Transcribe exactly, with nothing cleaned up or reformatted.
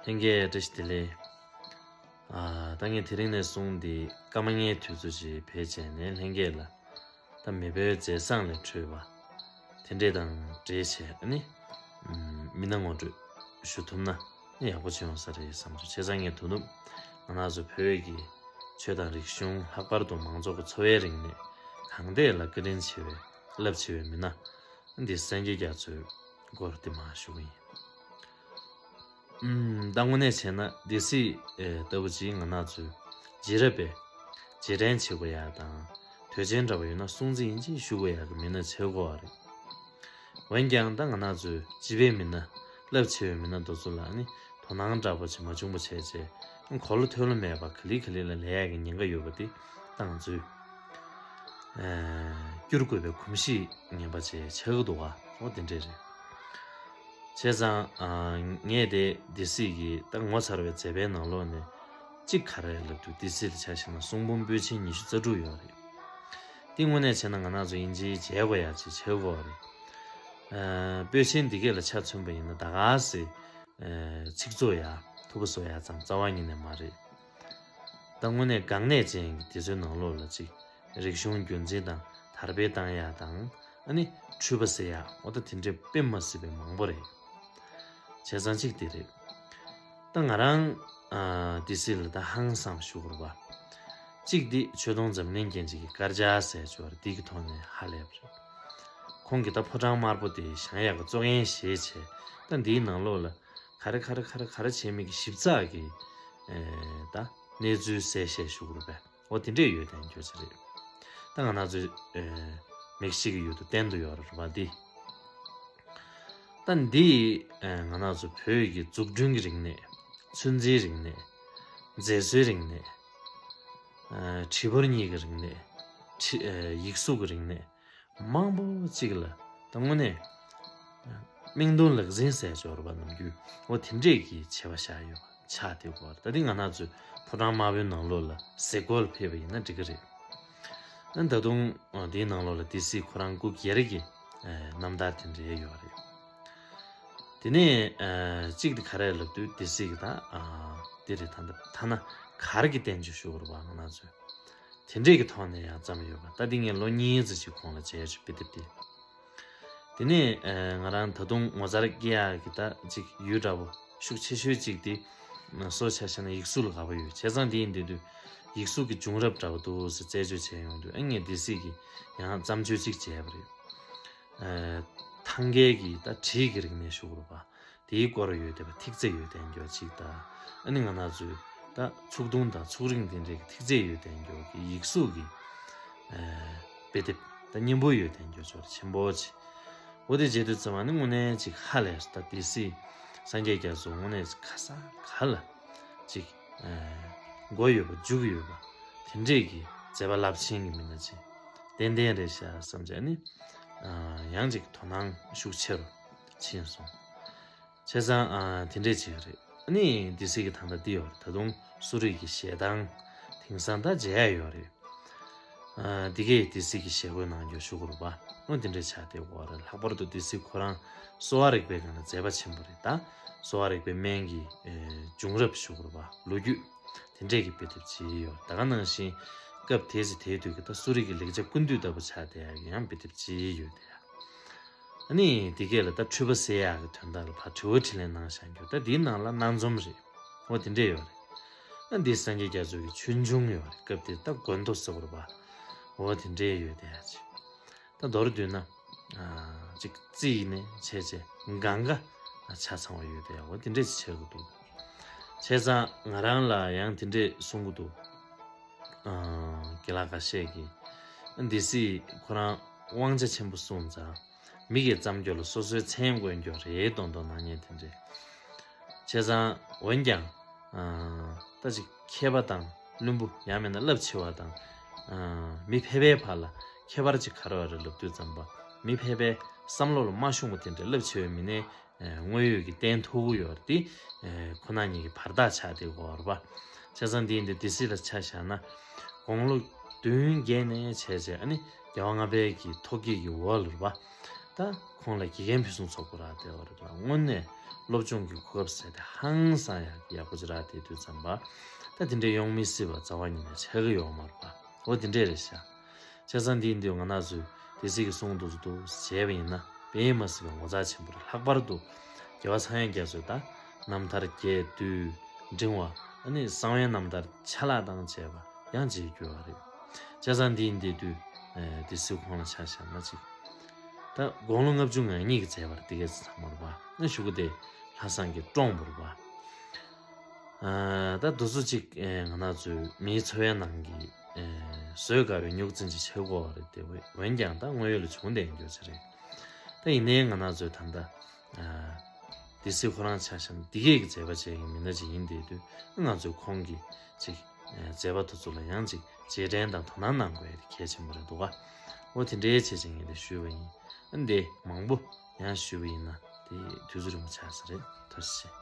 ལྷན་རྒྱས་བཀྲ་ཤིས་བདེ་ལེགས། ཨ། ད་ངས་དེ་རིང་ནས་བཟུང་སྟེ་སྐར་མ་ལྔའི་དུས་ཚོད་ཅིག་བེད་སྤྱད་ནས་ལྷན་རྒྱས་ལ་ད་མེས་པོའི་མཛད་བཟང་ལས་འཕྲོས་པ་དེ་འདྲས་དང་འབྲེལ་བྱས་ནས་མི་སྣ་ངོ་སྤྲོད་ཞུ་ཐུབ་ན་ཡག་པོ་ཅིག་ཡོང་ས་རེད་བསམ་བྱུང་། བྱས་ཙང་ངས་དོ་ནུབ་ང་རང་ཚོ་བོད་ཀྱི་ཆོས་དང་རིག་གཞུང་ལྷག་པར་དུ་མང་ཚོགས་ཀྱི་འཚོ་བའི་རིག་གནས་གང་ཐད་ལ་བཀའ་དྲིན་ཆེ་བའི་རླབས་ཆེ་བའི་མི་སྣ་འདི་སངས་རྒྱས་རྒྱ་མཚོའི་སྐོར་འདི་མར་ཞུ་གི་ཡིན། ཨུམ། ད་དངོས་གནས་བྱས་ན་སྡེ་སྲིད་ཨེ་ལྟ་བུ་ཅིག་ང་རང་ཚོའི་རྗེས་རབས་པས་རྗེས་དྲན་བྱེད་དགོས་ཡག་དང་། དུས་ཆེན་འདྲ་བ་ཡོད་ན་སྲུང་བརྩི་ཡིན་གཅིག་ཞུ་དགོས་ཡག་གི་མི་སྣ་ཆགས་ཀྱི་ཡོད་རེད། འོན་ཀྱང་ད་ང་རང་ཚོའི་སྤྱི་པའི་མི་སྣ་རླབས་ཆེ་བའི་མི་སྣ་དེ་ཚོ་ལ་ནི་དོ་སྣང་འདྲ་པོ་ཅིག་མ་བྱུང་བ་བྱས་བྱས་གོ་ལ་ཐོས་ལོ་མེད་པ་ག་ལེ་ག་ལེ་ལ་ལས་ཡག་གི་ཉེན་ཁ་ཡོད་པ་འདི་ད་ང་ཚོའི་ཨེ་བསྒྱུར་དགོས་པའི་གོམས་གཤིས་ངན་པ་ཅིག་ཆགས་ཀྱི་འདུག་ག་འོ་དེ་འདྲས་རེད། བྱས་ཙང་ཨ་ངས་དེ་སྡེ་སྲིད་ཀྱི་ད་ངོ་མཚར་བའི་མཛད་པའི་ནང་ལོགས་ནས་གཅིག་ག་རེ་ལབ་དུས་སྡེ་སྲིད་ལ་ཆ་བཞག་ན་གསུང་འབུམ་པོད་ཆེན་ཉི་ཤུ་རྩ་དྲུག་ཡོད་རེད། དེ་དངོས་གནས་བྱས་ན་ང་རང་ཚོ་དབྱིན་ཇིའི་མཇལ་དགོས་ཡག་ཅིག་བྱེད་དགོས་རེད། ཨ་པོད་ཆེན་འདི་གས་ལ་ཆ་མཚོན་པ་ཡིན་ན་ད་ག་སེ་ཨ་ཚིག་རྩུབ་ཡག་ཐུག་པ་བཟོ་ཡག་ཙམ་རྩ་བ་ཉིད་ནས་མ་རེད། ད་དངོས་གནས་འགག་གནད་ཅན་གྱི་དེ་ཚོའི་ནང་ལོགས་ལ་གཅིག་རིག་གཞུང་རྒྱུན་འཛིན་དང་དར་སྤེལ་བཏང་ཡག་དང་། ཨ་ནི་འཁྲུལ་པ་སེལ་ཡག་འོ་ད་དེ་འདྲའི་དཔེ་མ་སྲིད་པའི་མང་པོ་རེད། བྱས་ཙང་གཅིག་དེ་རེད། ད་ང་རང་ཨ་སྡེ་སྲིད་ལ་ད་ཧང་སངས་ཞུ་དགོས་རེད་པ། གཅིག་འདི་ཆོས་དུང་འཛམ་གླིང་རྒྱན་ཅིག་གི་དཀར་ཆག་ཟེར་ཅིག་ཡོད་རེད། འདི་གི་ཐོག་ནས་ཧ་ལས་པ་རེད། ཁོང་གིས་ད་ཕོ་བྲང་དམར་པོ་དེ་བཞེངས་ཡག་གི་གཙོ་འགན་བཞེས་བྱས། ད་འདིའི་ནང་ལོགས་ལ་ག་རེ་ག་རེ་ག་རེ་ག་རེ་བྱས་མིན་གྱི་ཞིབ་ཚགས་ཀྱི་ཨེ་ད་གནས་ཚུལ་གསལ་བཤད་ཞུ་དགོས་རེད་པས། འོ་དེ་འདྲས་ཡོད་དེ་འགྱོ་ཆེ་རེད། ད་ང་རང་ཚོའི་ཨེ་མིག་ཤེས་ཀྱི་ཡུལ་དུ་བསྟན་དུ་ཡོད་རེད་པ་འདི། ད་འདི་ཨེ་ང་རང་ཚོ་བོད་ཀྱི་འཛུགས་སྐྲུན་གྱི་རིག་གནས། ཚོད་འཛིན་རིག་གནས། མཛེས་བཟོའི་རིག་གནས། ཨེ་བྲིས་འབུར་གཉིས་ཀྱི་རིག་གནས། བྲི་ཨེ་ཡིག་གཟུགས་ཀྱི་རིག་གནས། མང་པོ་གཅིག་ལ་ད་དངོས་གནས་མིག་མདུན་ལག་ཟིན་ཟེར་ཅིག་ཡོད་རེད་པ། ནམ་རྒྱུན་འོ་དེ་འདྲས་ཀྱི་བྱེད་པ་བཞག་ཡོད་པ་ཆགས་བསྡད་ཀྱི་ཡོད་རེད། ད་འདི་ང་རང་ཚོའི་ཕོ་བྲང་དམར་པོའི་ནང་ལོགས་ལ་གཟིགས་སྐོར་ལ་ཕེབས་པ་ཡིན་ན་འགྲིག་གི་རེད། ཨ་ད་དུང་འོ་དེའི་ནང་ལོགས་ལ་སྡེ་སྲིད་ཁོ་རང་སྐུ་སྒེར་གྱི་ཨེ་རྣམ་ཐར་དེ་འདྲས་ཡོད་རེད། དེ་ནས་ཨ་གཅིག་དེ་ག་རེ་ལབ་དུས་སྡེ་སྲིད་ཀྱི་ད་ཨ་དེ་རེད། ད་ད་ཐ་ན་གར་གྱི་བསྟན་བཅོས་ཞུ་དགོས་རེད་པ། ང་རང་ཚོའི་དེ་འདྲས་ཀྱི་ཐོག་ནས་ཡང་བརྩམས་ཡོད་པ། ད་འདི་ངས་ལོ་གཉིས་ཙམ་ཅིག་གོང་ལ་མཇལ་བྱུང་། དཔེ་དེབ་དེ། དེ་ནས་ཨ་ང་རང་ད་དུང་ངོ་མཚར་སྐྱེ་ཡག་གི་ད་ཅིག་ཡུལ་འདྲ་པོ་ཤུགས་ཆེ་ཤོས་ཅིག་དེ་སོ་ཆ་བཞག་ན་ཡིག་གཟུགས་ལ་དགའ་པོ་ཡོད། བྱས་ཙང་དེ་ཡིན་དུས་ཡིག་གཟུགས་ཀྱི་བྱུང་རབས་འདྲ་པོ་འདུག་ཟེར་རྩད་གཅོད་བྱས་ཡོང་དུས། ཨ་ངས་སྡེ་སྲིད་ཀྱི་ཡང་བརྩམས་ཆོས་ཅིག་མཇལ་བ་རེད། ཨ་ཐང་གའི་གི་ད་བྲིས་ཀྱི་རིག་གནས་ཞུ་དགོས་རེད་པ། དེའི་སྐོར་ཡོད་བསྡད་པ་ཐིག་ཚད་ཡོད་བསྡད་མཁན་ཅིག་དང་། ཨ་ནི་ང་རང་ཚོའི་ད་ཚུགས་ཐུང་དང་ཚུགས་རིང་དེ་འདྲའི་ཐིག་ཚད་ཡོད་བསྡད་མཁན་གྱི་ཡིག་གཟུགས་ཀྱི་ཨ་དཔེ་དེབ་ད་སྙིང་པོ་ཡོད་བསྡད་མཁན་ཅིག་ཆེན་པོ་ཅིག་འོ་དེ་མཇལ་དུས་ཙམ་པ་ནི་དངོས་གནས་ཅིག་ཧ་ལས་སོང་། ད་སྡེ་སྲིད་སངས་རྒྱས་རྒྱ་མཚོ་དངོས་གནས་ཅིག་ག་ས་ག་ལ་ཅིག་ཨ་མགོ་ཡོད་པ་མཇུག་ཡོད་པ་དེ་འདྲས་ཀྱི་མཛད་པ་རླབས་ཆེན་གྱི་མི་སྣ་ཅིག་ཏན་ཏན་རེད་ཤག་བསམ་བྱས་ནི་ཨ་ཡང་ཅིག་དོ་སྣང་ཤུགས་ཆེ་རུ་ཕྱིན་སོང་། བྱས་ཙང་ཨ་དེ་འདྲས་ཅིག་རེད། ཨ་ནི་སྡེ་སྲིད་ཀྱི་ད་ལྟ་འདི་ཡོད་རེད། ད་དུང་གསོ་རིག་གི་ཞལ་ཐང་དེང་སང་ད་མཇལ་ཡ་ཡོད་རེད། ཨ་འདི་གས་སྡེ་སྲིད་ཀྱི་ཞལ་བཀོད་གནང་རྒྱུ་ཞུ་དགོས་རེད་པ། ཨོ་དེ་འདྲས་ཆགས་བསྡད་ཡོད་རེད། ལྷག་པར་དུ་སྡེ་སྲིད་ཁོ་རང་གསོ་བ་རིག་པའི་སྒང་ལ་མཛད་པ་ཆེན་པོ་རེད། ད་གསོ་བ་རིག་པའི་སྨན་གྱི་ཨེ་བྱུང་རབས་ཞུ་དགོས་རེད་པ། ལོ་རྒྱུས་དེ་འདྲས་ཀྱི་དཔེ་དེབ་ཅིག་ཡོད། ད་ག་ནང་བཞིན་སྐབས་དེ་ཚེ་དེའི་དུས་ཀྱི་ད་གསོ་རིག་གི་ལེགས་ཆ་ཀུན་བཏུས་ལྟ་བུ་ཆགས་བསྡད་ཡག་གི་ཡང་དཔེ་དེབ་ཅིག་ཡོད་དེ། ཨ་ནི་དེ་གས་ལ་ད་འཁྲུལ་པ་སེལ་ཡག་གི་དོན་དག་ལ་ཕར་དྲི་བ་དྲིས་ལན་གནང་བཞག་རྒྱུ། ད་དེའི་ནང་ལ་སྣ་འཛོམས་རེད། འོ་དེ་འདྲས་ཡོད་རེད། ཨ་འདི་སངས་རྒྱས་རྒྱ་མཚོ་གི་ཆོས་འབྱུང་ཡོད་རེད། སྐབས་དེ་ད་དགོན་ཐོ་ཟེར་བ་རེད་པ། འོ་དེ་འདྲས་ཡོད་དེ་ཡ་ཅིག་ད་མདོར་བསྡུས་ན་ཨ་ཅིག་རྩིས་ནས་བྱས་བྱས་གང་ག་ཆ་ཚང་བ་ཡོད་དེ་ཡ། འོ་དེ་འདྲས་ཅིག་ཆགས་ཀྱི་འདུག་བྱས་ཙང་ང་རང་ལ་ཡང་དེ་འདྲས་གསུང་གི་འདུག་ཨ་རྒན་ལགས་ཁ་ཤས་ཀྱིས་སྡེ་སྲིད་ཁོ་རང་དབང་ཆ་ཆེན་པོ་སོང་ཙང་མི་གི་རྩ་འགྱུར་ལ་སོ་སོའི་མཚན་དགོས་འགྱུར་རེད་མདོག་མདོག་གནང་མཁན་དེ་འདྲས། བྱས་ཙང་འོན་ཀྱང་ཨ་ད་ཅིག་མཁས་པ་དང་བླུན་པོ་ཡང་མིན་ན་རླབས་ཆེ་བ་དང་ཨ་མི་ཕལ་པའི་བར་ལ་ཁྱད་པར་ཅིག་ག་རེ་ཡོད་རེད་ལབ་དུས་ཙམ་པ། མི་ཕལ་པའི་བསམ་བློ་ལ་མ་ཤོང་བ་དེ་འདྲ་རླབས་ཆེ་བའི་མི་སྣའི་ཨེ་དངོས་ཡོད་ཀྱི་བསྟན་ཐུབ་ཀྱི་ཡོད་རེད་དེ། ཨེ་ཁོ་ན་ཉིད་ཀྱི་བར་ཐག་ཆགས་བསྡད་ཀྱི་ཡོད་རེད་པ། བྱས་ཙང་འདི་ཡིན་དུས་སྡེ་སྲིད་ལ་ཆ་བཞག་ན་དགུང་ལོ་བདུན་བརྒྱད་ནས་བྱས་བྱས་ཨ་ནི་རྒྱལ་བ་ལྔ་པའི་གི་ཐུགས་བསྐྱེད་ཀྱི་འོག་ལ་རེད་པ། ད་ཁོང་ལ་དགེ་རྒན་ཕུན་སུམ་ཚོགས་པོ་རག་བསྡད་ཡོད་རེད་པ། དངོས་གནས་ སློབ་སྦྱོང་གི་གོ་སྐབས་ཟེར་དེ་ཧང་སང་ཡག་ཡག་པོ་ཅིག་རག་དེ་དུས་ཙམ་པ། ད་དེ་འདྲས་ཡོང་མི་སྲིད་པ་རྩ་བ་ཉིད་ནས་ཆགས་ཀྱི་ཡོད་མ་རེད་པ། འོ་དེ་འདྲས་རེད་ཤག་བྱས་ཙང་འདིའི་འདི་ང་རང་ཚོས་སྡེ་སྲིད་ཀྱིས་གསུངས་འདུག་འདུག་བྱས་པ་ཡིན་ན་དཔེ་མ་སྲིད་པའི་ངོ་མཚར་ཆེན་པོ་རེད། ལྷག་པར་དུ་རྒྱལ་བ་ཚངས་དབྱངས་རྒྱ་མཚོས་ད་རྣམ་ཐར་རྒྱས་བསྡུས་འབྲིང་བ་ཨ་ནི་གསང་བའི་རྣམ་ཐར་ཆ་ལག་དང་བཅས་པ་ཡང་བྱེད་རྒྱུ་བ་རེད། བྱས་ཙང་འདི་ཡིན་དེ་དུས་སྡེ་སྲིད་ཁོང་ལ་ཆ་བཞག་ན་ཅིག་ད་དགུང་ལོ་ལྔ་བཅུ་ང་གཉིས་ཀྱི་མཛད་པར་འདི་གས་ཚང་མར་བ་ན་ཞུ་གི་དེ་ལྷ་བསང་གི་བཀྲོངས་པར་བ། ད་དུ་སུ་གཅིག་ང་ན་ཚོས་མིའི་འཚོ་བའི་ནང་གི་བཟོད་དཀའ་བའི་རྙོག་འཛིང་ཅིག་ཆགས་ཀྱི་ཡོད་རེད་དེ། འོན་ཀྱང་ད་དངོས་ཡོད་ལ་བྱུང་བསྡད་ཡོད་ཅིག་རེད། ད་ཡིན་ནའི་ང་ན་ཚོས་ད་ལྟ་སྡེ་སྲིད་ཁོ་རང་ཆ་བཞག་ན་འདི་གས་ཀྱི་མཛད་པ་བྱས་ཡིན་མི་སྣ་ཅིག་ཡིན་བསྡད་དུས་ང་ཚོས་ཁོང་གི་ཅིག་མཛད་པ་དེ་ཚོ་ལ་ཡང་ཅིག་རྗེས་དྲན་དང་དོ་སྣང་གནང་དགོས་ཡ་དེ་གལ་ཆེན་པོ་རེད་འདུག་ག་འོ་དེ་འདྲའི་བྱས་ཅིག་ངས་དེ་ཞུས་པ་ཡིན། ཨ་འདི་མང་པོ་ཡང་ཞུས་པ་ཡིན་ན་དེ་དུས་ཚོད་རིང་པོ་ཆགས་ས་རེད། ཐུགས་རྗེ་ཆེ།